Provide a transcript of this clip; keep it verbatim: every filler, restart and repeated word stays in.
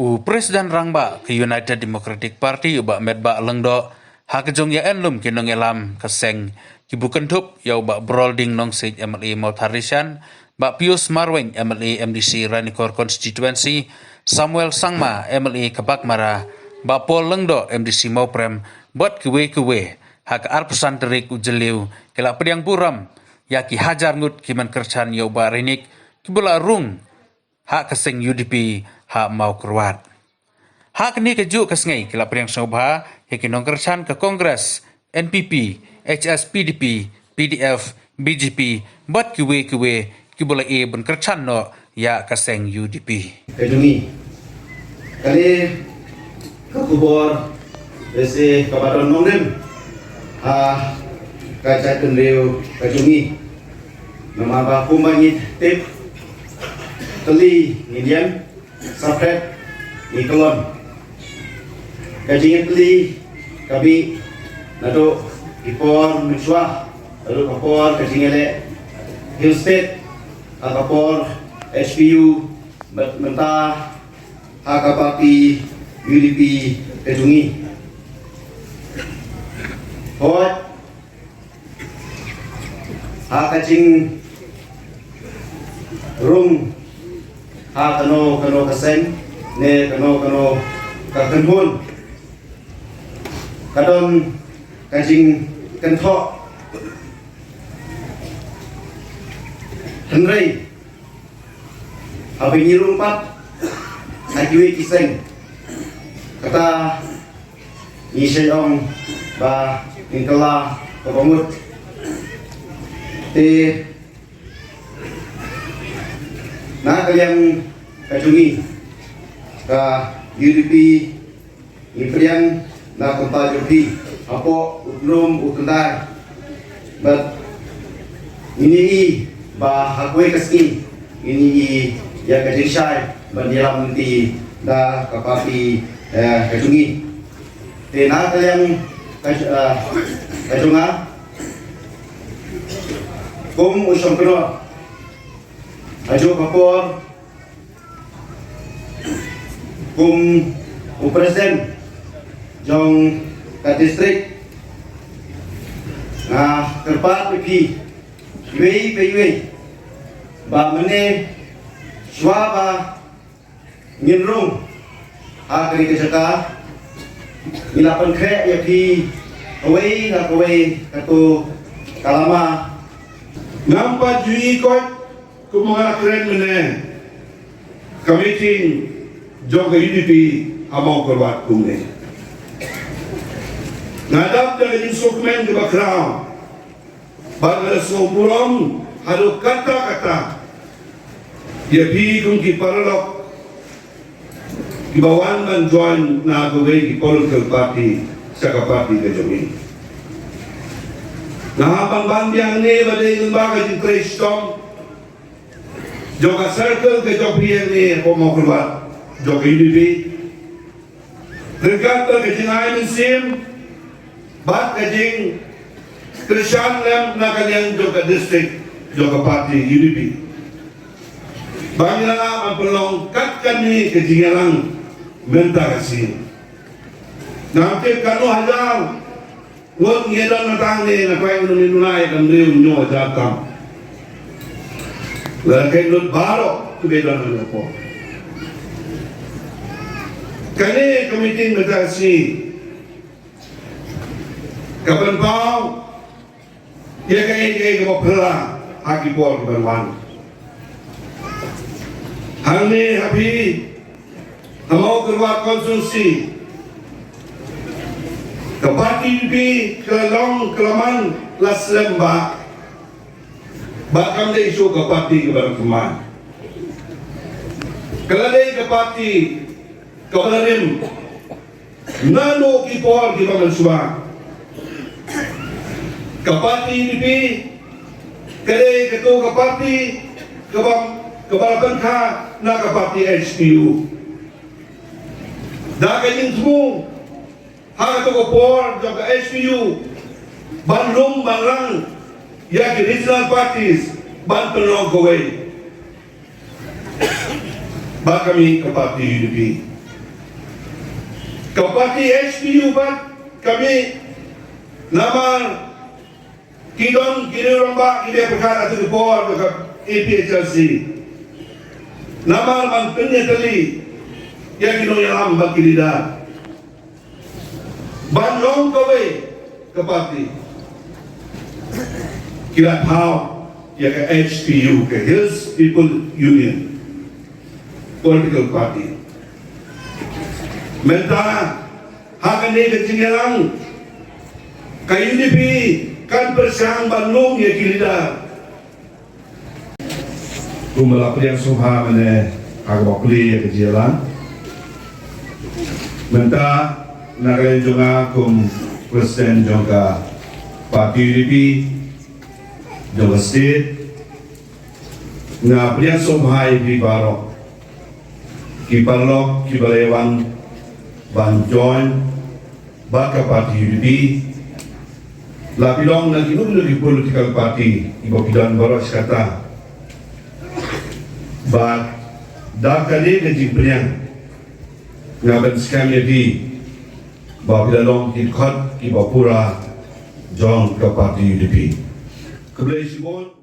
U President Rangbah ka United Democratic Party, u Bah Metbah Lyngdoh, ha ka jong ïa enlum ki nongïalam ka seng, kiba kynthup ïa u Bah Brolding Nongsiej, M L A Mawthadraishan, Bah Pius Marwein, M L A M D C Ranikor Constituency, Samuel Sangma, M L A ka Baghmara, Bah Paul Lyngdoh, M D C Mawprem, bad kiwei kiwei, ha ka arphew san tarik u Jylliew, ki la pdiang burom ïa ki hajar ngut ki man kyrchan ïa u Bah Reinik, kiba la rung ha ka seng U D P ha Mawkyrwat. Ha kane kajuh ka sngi ki la pdiang sngewbha ïa ki nongkyrchan ka Congress, N P P, H S P D P, P D F, B J P, bad kiwei kiwei kiba la ïa ban kyrchan noh ïa ka seng U D P. Ka jong ngi. Kane ka khubor, lehse kaba don nongrim ha ka jaitbynriew ka jong ngi. Namar ba kumba ngi tip, tylli ngin ïeng, saphriang ngi kyllon. Ka jingïatylli ka mih naduh ki por mynshuwa, naduh ka por ka jingïaleh Hill State, ha ka por H P U, bad mynta ha ka party U D P ka jong ngi. Hooid, ha ka jingrung ha kano kano ka seng ne kano kano ka kynhun, ka don ka jingkynthoh. Hynrei haba ngi rung pat ha kiwei ki seng, kata ngi shait ong ba ngin kylla kaba mut. Te na ka liang ka jong ngi ka U D P, ngi pdiang na ka bynta jong phi hapoh u tnum u tyndai. Bad ngin ïohi ba ha kawei ka sngi ngin ïohi ïa ka jingshai ban ïalam lynti da ka party, eh, ka jong ngi. Te na ka liang ka, eh, ka jong nga kum u shongknor, ha juh ka por kum u president jong ka district, nga kyrpad ïa phi iwei pa iwei ba mynne shuwa ba ngin rung ha kane ka jaka, ngi la pynkhreh ïa phi kawei na kawei katto ka lama. Ngam pat ju ïohi koit kumba nga la kren mynne ka meeting jong ka U D P ha Mawkyrwat kumne. Nga dap da ka jingsngewkmen kaba khraw bad nga la sngewburom haduh katta katta ïa phi kum ki paralok kiba wan ban join na kawei ki political party sha ka party ka jong ngi. Nga hap ban ban biang ne ba dei lyngba ka jingtrei shitom jong ka circle ka jong phi hangne hapoh Mawkyrwat jong ka U D P. Ryngkat bad ka jingai mynsiem bad ka jingkyrshan lem na ka liang jong ka district jong ka party U D P. Ba ngi la lah ban pynlong kat kane ka jingïalang mynta ka sngi. Ngam tip katno hajar ngut ngi don na tang ne, nga kwah ngi nunai kan riu nyo hajar tam. Lada ka lut baroh kiba don na por. Kane ka meeting mynta ka sngi ka pynpaw ïa kaei kaei kaba phylla ha ki por kiban wan. Hangne ha phi ha Mawkyrwat constituency, ka party U D P ka la long ka la man la slem bha. Bad kam dei shuh ka party kaba dang thymmai. Ka la dei ka party kaba la rim naduh ki por kiba mynshuwa. Ka party U D P ka dei kato ka party kaba, kaba la pynkha na ka party H P U. Da ka jingthmu ha kato ka por jong ka H P U ban lum ban rang ïa ki regional parties ban pynlong kawei. Ba ka mih ka party U D P. Ka party H P U pat ka mih namar ki don ki riew rangbah kiba pyrkhat ha katu ka por ka A P H L C. Namar ban pynïatylli ïa ki nongïalam bad ki leader ban long kawei ka party. Ki la thaw ïa ka H P U, ka Hills People Union Political Party. Mynta ha kane ka jingïalang ka U D P kan pyrshang ban lum ïa ki leader. Kumba la pdiang sngewbha mynne ha kaba plie ïa ka jingïalang. Mynta na ka liang jong nga kum president jong ka party U D P jong ka state, nga pdiang sngewbha ïa phi baroh ki paralok kiba la ïa wan ban join bad ka party U D P. La phi long na kino kino ki political party kiba phi don baroh shi katta. Bad da kane ka jingpdiang nga pynskhem ïa phi ba phi la long ki dkhot kiba pura jong ka party U D P. Khublei shibun.